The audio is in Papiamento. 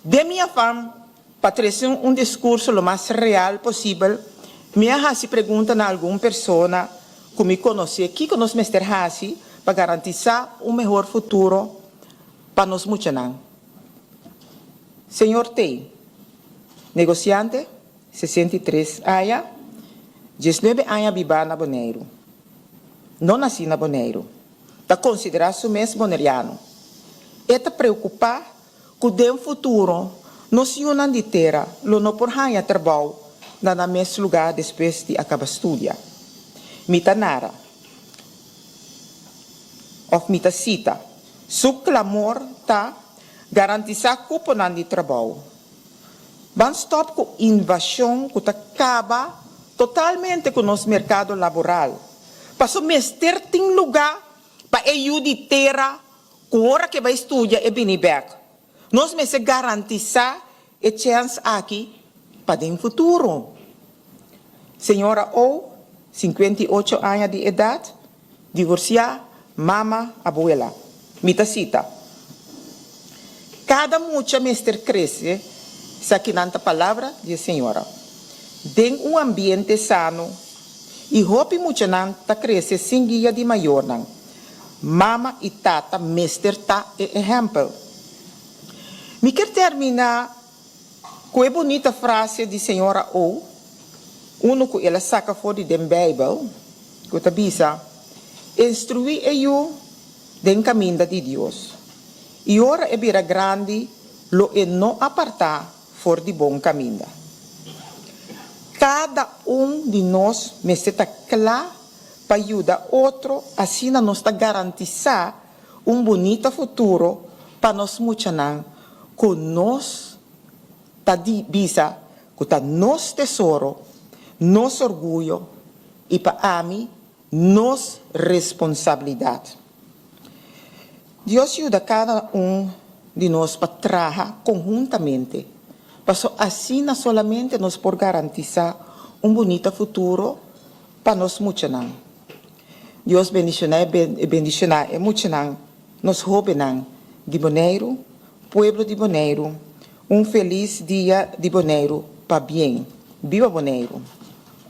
Den mi afan pa trese un diskurso lo mas real posibel, mi a hasi pregunta na algun persona ku mi konosé kiko nos mester hasi pa garantisá un mehor futuro pa nos muchanan. Señor T. Negosiante, 63 aña, 19 aña bibá na Boneiru. No nasí na Boneiru. Ta konsiderá su mes boneriano. E ta preokupá ku den futuro nos yunan di tera lo no por haña trabou na nan mes lugá despues di a kaba studia. Mi ta nara, òf mi ta sita, Su klamor ta garantisá kuponan di trabou. Ban stòp ku invashon ku ta kaba totalmente ku nos merkado laboral. Paso mester tin lugá pa e yu di tera ku ora ke bai studia e bini bèk. Nos mester garantisá e chèns aki pa den futuro. Señora O, 58 aña di edat, divorsiá, mama, abuela. Mi ta sita, Kada mucha mester krese, esakinan ta palabra di e señora, den un ambiente sano i hopi muchanan ta krese sin guia di mayornan. Mama i tata mester ta e ehèmpel. Mi kier terminá ku e bunita frase di señora O, unu ku el a saka for di den Beibel, ku ta bisa, Instruí e yu den kaminda di Dios, i ora e bira grandi lo e no apartá for di bon kaminda. Kada un di nos mester ta kla Pa yuda otro, asina nos ta garantisá un bunita futuro pa nos muchanan ku nos ta di bisa ku ta nos tesoro, nos orguyo i pa ami nos responsabilidat. Dios yuda kada un di nos pa traha konhuntamente, paso asina solamente nos por garantisá un bunita futuro pa nos muchanan. Dios bendiciona e bendiciona e muchanan, nos hobennan di Boneiru, pueblo di Boneiru, un feliz dia di Boneiru pabien. Biba Boneiru!